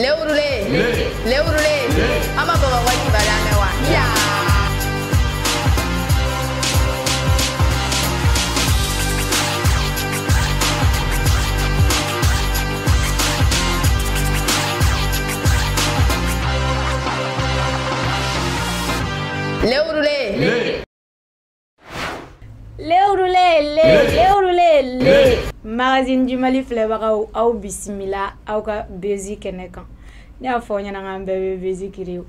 Lewurule lewurule an ma Bamakɔ kibaruya mɛn wa? Lewurule lewurule lewurule le magazine du Mali filɛbagaw aw bisimila aw ka bezi kɛnɛ kan. Ne y'a fɔ aw ɲɛna k'an bɛɛ bɛ bezi kiri.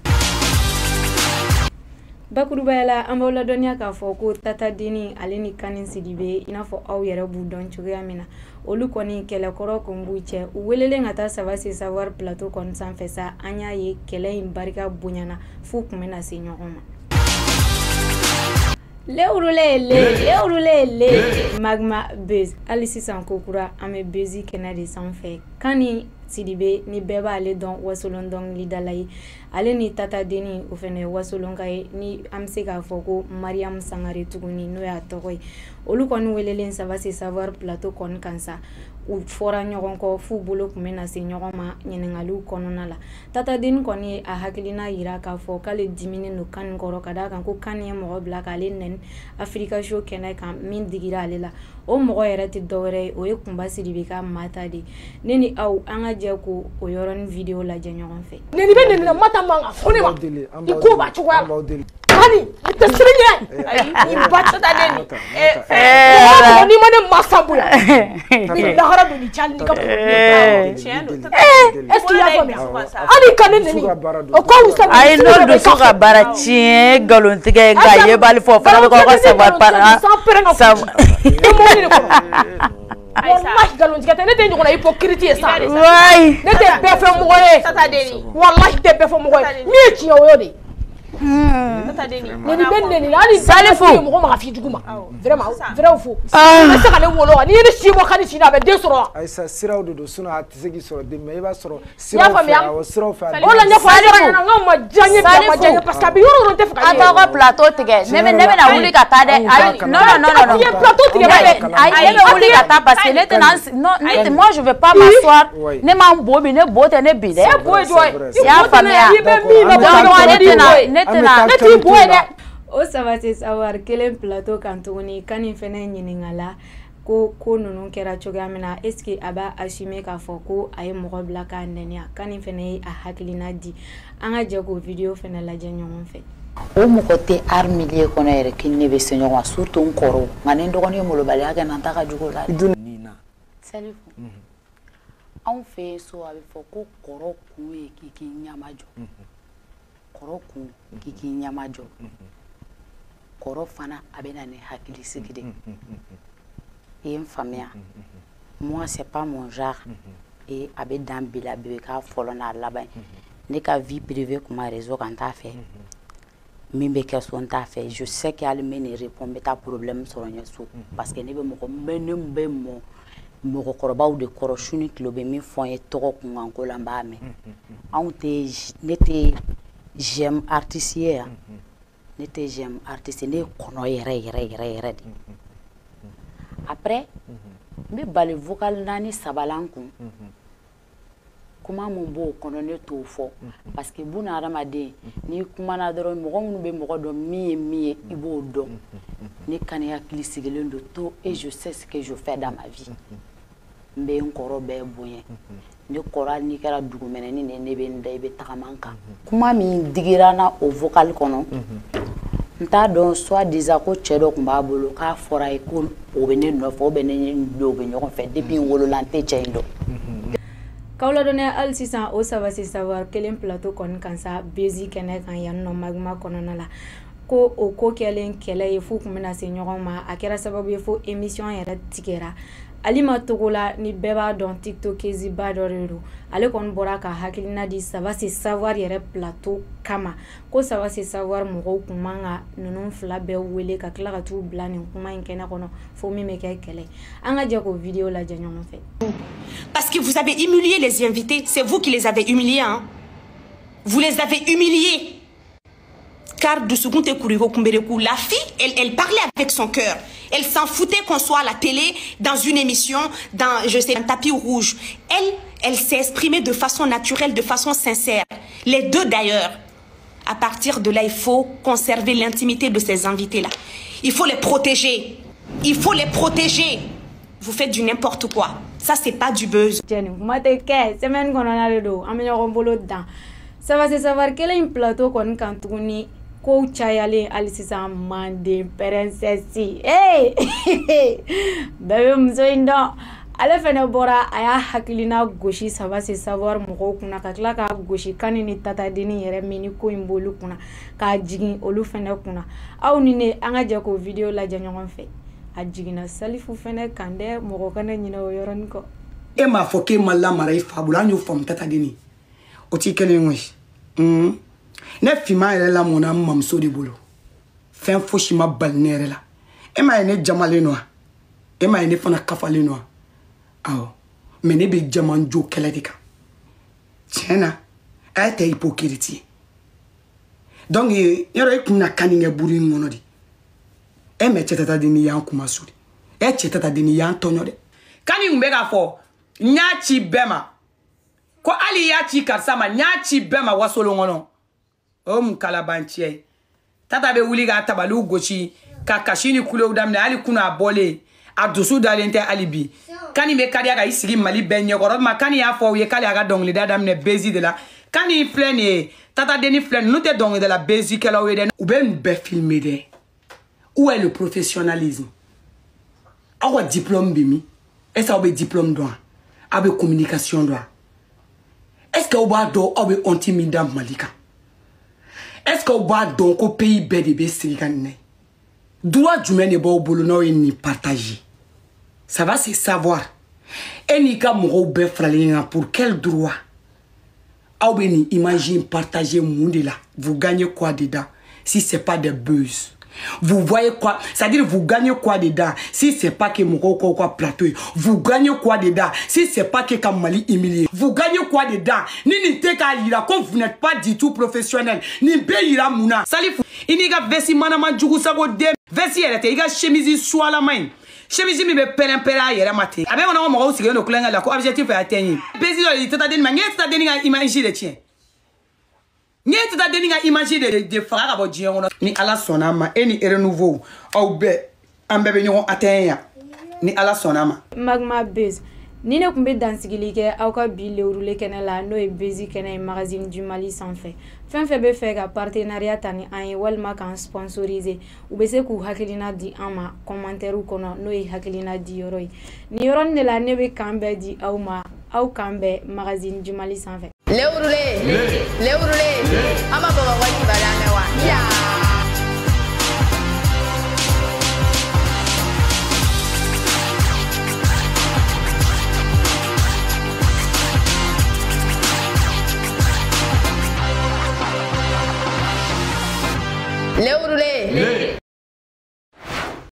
Bakurubaya la an b'aw ladɔnniya k'a fɔ ko Tata Deni ale ni Kani Sidibe i n'a fɔ aw yɛrɛ b'u dɔn cogoya min na, olu kɔni kɛlɛkɔrɔ kun b'u cɛ. U welelen ka taa Sava se savoir plateau kɔni sanfɛ sa, an y'a ye kɛlɛ in barika bonyana f'u kun bɛna se ɲɔgɔn ma. Lewurule lewurule le Magma Buzz. Hali sisan ko kura an bɛ bezi kɛnɛ de sanfɛ. Kani Sidibe ni bɛɛ b'ale dɔn wasolon dɔnkilidala ye, ale ni Tata Deni o fɛnɛ ye wasolonka ye, ni an bɛ se k'a fɔ ko Mariam Sangare tuguni n'o y'a tɔgɔ ye. Olu kɔni welelen Sava se savoir plateau kɔni kan sa, u fɔra ɲɔgɔn kɔ f'u bolo kun bɛ na se ɲɔgɔn ma ɲininkaliw kɔnɔna la. Tata Deni kɔni ye a hakilina yira k'a fɔ k'ale diminen don Kani kɔrɔ ka d'a kan ko Kani ye mɔgɔ bila k'ale nɛni Africa Show kɛnɛ kan min digira ale la. O mɔgɔ yɛrɛ tɛ dɔwɛrɛ ye, o ye Kunba Sidibe ka Mata de. Ne ni aw an ka jɛ ko o yɔrɔnin vidéo lajɛ ɲɔgɔn fɛ. Neni bɛ neni na Mata man ka fɔ ne ma i ko b'a cogoya la. Kani i tɛ siran ɲɛ i ba Tata Deni n'i ma ne masa bonya ni lahara don ni cali ni ka est-ce que i y'a faamuya? Hali ka ne neni o ko wusa. Ayi n'o dusu ka baara tiɲɛ nkalontigɛ nka yebali fɔ fana bɛ k'aw ka savoir par wallahi nkalontigɛ tɛ, ne tɛ ɲɔgɔnna hypocrite ye sa. Ne tɛ bɛɛ fɛ mɔgɔ ye, wallahi tɛ bɛɛ fɛ mɔgɔ ye, min ye tiɲɛ o y'o de ye. Neni bɛ neni la hali Salifu mɔgɔ ma ka f'i jugu ma vraiment vrai ou faux? I bɛ se ka ne wolo wa? N'i ye ne si bɔ Kani si la a bɛ den sɔrɔ wa? Ayisa siraw de don, sinon a tɛ se k'i sɔrɔ den mais i b'a sɔrɔ siraw fɛ, awɔ siraw fɛ. O la ɲɛfɔ a ɲɛna n k'a ma diya n ye bi, a ma diya n ye parce que a bɛ yɔrɔ o yɔrɔ n tɛ fɛ ka ye. An t'aw ka plateau tigɛ, ne bɛna wuli ka taa dɛ. Ayi non non non non. A ye plateau tigɛ ba dɛ. Ayi ne bɛ wuli ka taa parce que ne tɛna non ne moi je vais pas m'asseoir. Ne ma n bo bi, ne bo tɛ ne bi dɛ. E bo ye jɔn ye? I y'a faamuya? I bɛ min na donc ne tɛna ne tɛna ne t'i bo ye dɛ. O Sava se savoir kelen plateau kan tuguni, Kani fɛnɛ ɲininkala ko ko ninnu kɛra cogoya min na, est ce que a b'a assumer k'a fɔ ko a ye mɔgɔ bila k'a nɛni? Kani fɛnɛ ye a hakilina di, an ka jɛ k'o vidéo fɛnɛ lajɛ ɲɔgɔn fɛ. O mɔgɔ tɛ art milieu kɔnɔ yɛrɛ k'i ne bɛ se ɲɔgɔn ma, surtout n kɔrɔw, nka ni n dɔgɔnin ye molobaliya kɛ na n ta ka jugu la dɛ. Salifu, anw fɛ yen so a bɛ fɔ ko kɔrɔ kun ye k'i k'i ɲɛmajɔ, kɔrɔ kun k'i k'i ɲɛmajɔ, kɔrɔ fana a bɛ na ni hakilisigi de. I ye n faamuya? Moi c'est pas mon genre et a bɛ dan bi la bi bɛ k'a fɔlɔ n'a laban ye. Ne ka vie privée kuma réseau kan n t'a fɛ, min bɛ kɛ so n t'a fɛ. Je sais que hali n bɛ nin répond n bɛ taa problème sɔrɔ n ye so parce que ne bɛ mɔgɔ n bɛ ne bɛ mɔ mɔgɔkɔrɔbaw de kɔrɔ, su ni tile bɛ min fɔ n ye tɔgɔ kunkanko la n b'a mɛn. Anw tɛ ne tɛ j'aime artiste ye yan, ne tɛ j'aime artiste, ne ye kɔnɔ yɛrɛ yɛrɛ yɛrɛ yɛrɛ de. Après n bɛ bali vocal 4 3 la n kun, kuma mun b'o kɔnɔ ne t'o fɔ parce que buna hadamaden n'i kumana dɔrɔn mɔgɔ minnu bɛ mɔgɔ dɔn min ye min ye i b'o dɔn. Ne Kani hakili sigilen don trop et je sais ce que je fais dans ma vie. N bɛ n kɔrɔ bɛɛ bonya, ne kɔrɔ hali n'i kɛra dugumɛnɛni de ye ne bɛ n da i bɛ tagama n kan. Kuma min digira n na o vocal kɔnɔ n t'a dɔn, soit disant ko cɛ dɔ tun b'a bolo k'a fɔra ye ko o bɛ ne nɔfɛ o bɛ ne o bɛ ɲɔgɔn fɛ depuis n wolola n tɛ cɛ in dɔn. K'aw ladɔnniya hali sisan o Sava se savoir kelen plateau kɔni kan sa bezi kɛnɛ kan yan nɔ Magma kɔnɔna la, ko o ko kɛlen kɛlɛ ye f'u kun bɛna se ɲɔgɔn ma, a kɛra sababu ye fo émission yɛrɛ tigɛra. Alima Togola ni bɛɛ b'a dɔn tiktokezi ba dɔ de don, ale kɔni bɔra ka hakilina di Sava se savoir yɛrɛ plateau kama, ko Sava se savoir mɔgɔw kun man ka ninnu fila bɛɛ wele ka tila ka t'u bila nin kuma in kɛnɛ kɔnɔ fo min bɛ kɛ kɛlɛ. An ka jɛ k'o vidéo lajɛ ɲɔgɔn fɛ. Parce que vous avez humilié les invités, c'est vous qui les avez humiliés, hein. Vous les avez humiliés. Car dusukun tɛ kuru i ko kunbereku. La fille, elle parlait avec son cœur. Elle s'en foutait qu'on soit à la télé, dans une émission, dans, je sais, un tapis rouge. Elle s'est exprimée de façon naturelle, de façon sincère. Les deux d'ailleurs. À partir de là, il faut conserver l'intimité de ces invités-là. Il faut les protéger. Il faut les protéger. Vous faites du n'importe quoi. Ça, c'est pas du buzz. Kuma tɛ kɛ semaine kɔnɔna de don, an bɛ ɲɔgɔn bolo dan. Ça va se savoir kelen in plateau kɔni kan tuguni, kow cayalen hali sisan. Manden princesse, hey, bɛɛ bɛ muso in dɔn. Ale fɛnɛ bɔra, a y'a hakilina gosi Ça va se savoir mɔgɔw kunna, ka tila k'a gosi Kani ni Tatadenni yɛrɛ min ni ko in b'olu kunna, k'a jigin olu fɛnɛ kunna. Aw ni ne, an ka jɛ k'o vidéo lajɛ ɲɔgɔn fɛ. A jiginna Salifu fɛnɛ kan dɛ, mɔgɔ kana ɲinɛ o yɔrɔnin kɔ. E m'a fɔ k'e ma lamara i fa bolo, an y'o faamu. Tatadenni, o t'i kelen ye koyi. Ne finman yɛrɛ lamɔna n mamuso de bolo, fɛn fosi ma bali ne yɛrɛ la. E m'a ye ne jamalen don wa? E m'a ye ne fana kafalen don wa? Awɔ, mɛ ne bɛ jamanjo kɛlɛ de kan. Tiɲɛ na, a ye tɛ hypocrite ye. Donc yɔrɔ e kun na Kani kɛ buru in kɔnɔ de. E mɛ cɛ Tatadenni y'an kuma su de, e cɛ Tatadenni y'an tɔɲɔ dɛ. Kani kun bɛ k'a fɔ n y'a ci bɛɛ ma, ko hali i y'a ci karisa ma, n y'a ci bɛɛ ma wasolon kɔnɔ. O mun kalabanciya ye? Tata bɛ wuli k'a tabaliw gosi, ka kasi ni kulew daminɛ. Hali kunun a bɔlen, a dusu dalen tɛ hali bi. Kani bɛ kariya ka i sigi Mali bɛɛ ɲɛkɔrɔ. O tuma Kani y'a fɔ aw ye k'ale y'a ka dɔnkilida daminɛ buzz de la. Kani filɛ nin ye, Tatadenni filɛ, ninnu tɛ dɔnkilidala buzzkɛlaw ye dɛ. U bɛ nin bɛɛ filmer dɛ. Où est le professionnalisme? Aw ka diplôme bɛ min? Est ce que aw bɛ diplôme dɔn wa? Aw bɛ communication dɔn wa? Est ce que aw b'a dɔn aw bɛ honte min da Mali kan? Est ce que aw b'a dɔn ko pays bɛɛ de bɛ sigi ka nin na ye? Droit jumɛn de b'aw bolo n'aw ye nin partager? Ça va se savoir. E n'i ka mɔgɔw bɛɛ faralen ɲɔgɔn kan, pour quel droit aw bɛ nin image in partager? Mun de la? Vous gagnez quoi dedans si c'est pas des buzz? Vous voyez quoi? C'est-à-dire, vous gagnez quoi dedans si c'est pas que mɔgɔw k'aw ka plateau ye? Vous gagnez quoi dedans si c'est pas que ka Mali humilier? Vous gagnez quoi dedans? Ni nin tɛ k'a yira ko vous n'êtes pas du tout professionnel. Nin bɛɛ yira mun na? Salifu, i n'i ka veste manama jugu sago den. Veste yɛrɛ tɛ, i ka chemise suwalama in. Chemise min bɛ pɛrɛn-pɛrɛn a yɛrɛ ma ten. A bɛ kɔnɔ ko mɔgɔw sigilen don kulonkɛ la ko objectif y'a atteint. Buzz dɔ de di Tatadenni ma. N k'e Tatadenni ka image de tiɲɛ. N ye Tatadenni ka image de faga ka bɔ diɲɛ kɔnɔ. Ni Ala sɔnna a ma, e ni Renouveau, aw bɛɛ, an bɛɛ bɛ ɲɔgɔn atteint yan. Ni Ala sɔnna a ma. Magma Buzz ni ne tun bɛ dansigili kɛ aw ka bi lewurule kɛnɛ la, n'o ye Buzz kɛnɛ ye Magazine du Mali sanfɛ. Fɛn fɛn bɛ fɛ ka partenariat ta ni an ye walima k'an sponsoriser, u bɛ se k'u hakilina di an ma commentaire kɔnɔ, n'o ye hakilina di yɔrɔ ye. Nin yɔrɔnin de la, ne bɛ kan bɛɛ di aw ma. Aw kan bɛn Magazine du Mali sanfɛ. Lewurule, lewurule, an ma Bamakɔ kibaruya mɛn wa? Ya. Lewurule.